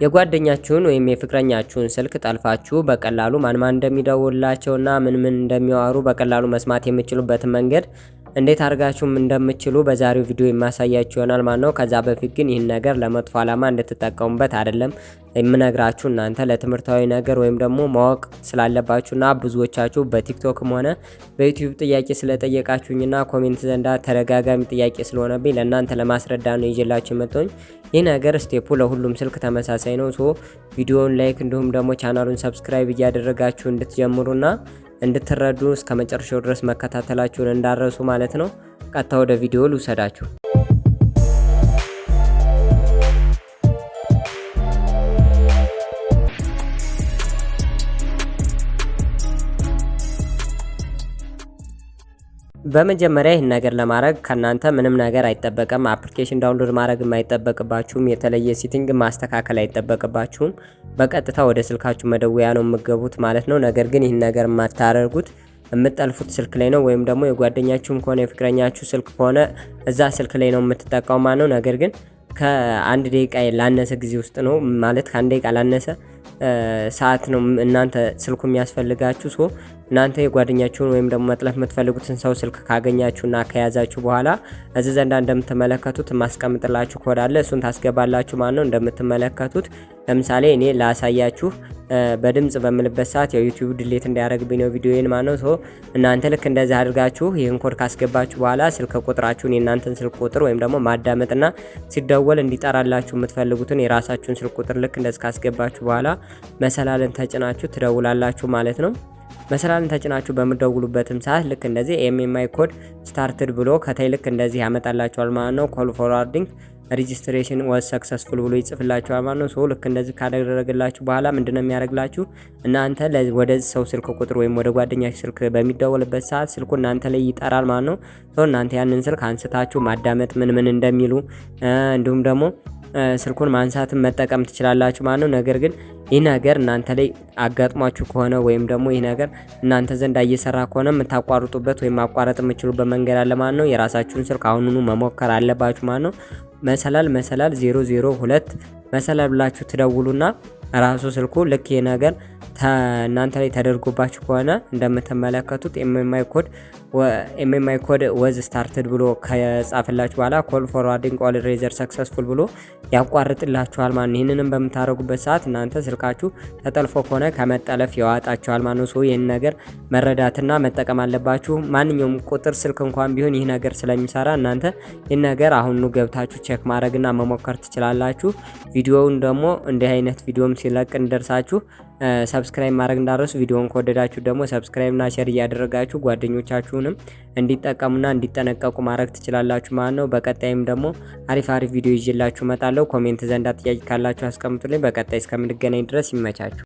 የጓደኛችሁን ወይም የፍቅረኛችሁን ስልክ ጠልፋችሁ በቀላሉ ማን ማን እንደሚደውልላቸውና ምን ምን እንደሚያወሩ በቀላሉ መስማት የምትችሉበትን መንገድ እንዴት አድርጋችሁም እንደምትችሉ በዛሬው ቪዲዮ የማሳያችሁ ይሆናል ማለት ነው። ከዛ በፊት ግን ይህን ነገር ለመጥፎ ዓላማ እንድትጠቀሙበት አይደለም የምነግራችሁ፣ እናንተ ለትምህርታዊ ነገር ወይም ደግሞ ማወቅ ስላለባችሁና ብዙዎቻችሁ በቲክቶክም ሆነ በዩቲዩብ ጥያቄ ስለጠየቃችሁኝና comment ዘንዳ ተደጋጋሚ ጥያቄ ስለሆነብኝ ለእናንተ ለማስረዳት ነው ይዤላችሁ የመጣሁኝ። ይህ ነገር step ኡ ለሁሉም ስልክ ተመሳሳይ ነው። So ቪዲዮውን like እንዲሁም ደግሞ ቻናሉን subscribe እያደረጋችሁ እንድትጀምሩና እንድትረዱ እስከ መጨረሻው ድረስ መከታተላችሁን እንዳትረሱ ማለት ነው። ቀጥታ ወደ ቪዲዮ ልውሰዳችሁ። በመጀመሪያ ይህን ነገር ለማድረግ ከእናንተ ምንም ነገር አይጠበቅም። Application download ማድረግ አይጠበቅባችሁም። የተለየ setting ማስተካከል አይጠበቅባችሁም። በቀጥታ ወደ ስልካችሁ መደወያ ነው የምትገቡት ማለት ነው። ነገር ግን ይህን ነገር የማታደርጉት የምትጠልፉት ስልክ ላይ ነው፣ ወይም ደግሞ የጓደኛችሁም ከሆነ የፍቅረኛችሁ ስልክ ከሆነ እዛ ስልክ ላይ ነው የምትጠቀሙ ማለት ነው። ነገር ግን ከአንድ ደቂቃ ላነሰ ጊዜ ውስጥ ነው፣ ማለት ከ1 ደቂቃ ላነሰ ሰዓት ነው እናንተ ስልኩ የሚያስፈልጋችሁ። So እናንተ የጓደኛችሁን ወይም ደግሞ መጥለፍ የምትፈልጉትን ሰው ስልክ ካገኛችሁና ከያዛችሁ በኋላ እዚህ ዘንዳ እንደምትመለከቱት ማስቀምጥላችሁ ኮድ አለ። እሱን ታስገባላችሁ ማለት ነው። እንደምትመለከቱት ለምሳሌ እኔ ላሳያችሁ፣ በድምጽ በምልበት ሰዓት ያው ዩቲዩብ delete እንዳያደርግብኝ ነው ቪዲዮዬን ማለት ነው። So እናንተ ልክ እንደዚህ አድርጋችሁ ይህን ኮድ ካስገባችሁ በኋላ ስልክ ቁጥራችሁን፣ የእናንተን ስልክ ቁጥር ወይም ደግሞ ማዳመጥና ሲደወል እንዲጠራላችሁ የምትፈልጉትን የራሳችሁን ስልክ ቁጥር ልክ እንደዚህ ካስገባችሁ በኋላ መሰላልን ተጭናችሁ ትደውላላችሁ ማለት ነው። መሰላልን ተጭናችሁ በምትደውሉበትም ሰዓት ልክ እንደዚህ MMI code started ብሎ ከታይ ልክ እንደዚህ ያመጣላችኋል ማለት ነው። Call forwarding registration was successful ብሎ ይጽፍላችኋል ማለት ነው። So ልክ እንደዚህ ካደረገላችሁ በኋላ ምንድነው የሚያደርግላችሁ? እናንተ ወደዚህ ሰው ስልክ ቁጥር ወይም ወደ ጓደኛችሁ ስልክ በሚደወልበት ሰዓት ስልኩ እናንተ ላይ ይጠራል ማለት ነው። So እናንተ ያንን ስልክ አንስታችሁ ማዳመጥ፣ ምን ምን እንደሚሉ፣ እንዲሁም ደግሞ ስልኩን ማንሳትን መጠቀም ትችላላችሁ ማለት ነው። ነገር ግን ይህ ነገር እናንተ ላይ አጋጥሟችሁ ከሆነ ወይም ደግሞ ይህ ነገር እናንተ ዘንድ እየሰራ ከሆነ የምታቋርጡበት ወይም ማቋረጥ የምትችሉበት መንገድ አለ ማለት ነው። የራሳችሁን ስልክ አሁኑኑ መሞከር አለባችሁ ማለት ነው። መሰላል መሰላል 002 መሰላል ብላችሁ ትደውሉና ራሱ ስልኩ ልክ ይህ ነገር እናንተ ላይ ተደርጎባችሁ ከሆነ እንደምትመለከቱት MMI code was started ብሎ ከጻፈላችሁ በኋላ call forwarding all erasure successful ብሎ ያቋርጥላችኋል ማለት ነው። ይህንንም በምታደርጉበት ሰዓት እናንተ ስልካችሁ ተጠልፎ ከሆነ ከመጠለፍ ያወጣችኋል ማለት ነው። So ይህን ነገር መረዳትና መጠቀም አለባችሁ። ማንኛውም ቁጥር ስልክ እንኳን ቢሆን ይህ ነገር ስለሚሰራ እናንተ ይህን ነገር አሁኑ ገብታችሁ check ማድረግና መሞከር ትችላላችሁ። ቪዲዮውን ደግሞ እንዲህ አይነት ቪዲዮም ሲለቅ እንዲደርሳችሁ subscribe ማድረግ እንዳትረሱ። ቪዲዮውን ከወደዳችሁ ደግሞ subscribe እና share እያደረጋችሁ ጓደኞቻችሁንም እንዲጠቀሙና እንዲጠነቀቁ ማድረግ ትችላላችሁ ማለት ነው። በቀጣይም ደግሞ አሪፍ አሪፍ ቪዲዮ ይዤላችሁ እመጣለሁ። Comment ዘንዳ ጥያቄ ካላችሁ አስቀምጡልኝ። በቀጣይ እስከምንገናኝ ድረስ ይመቻችሁ።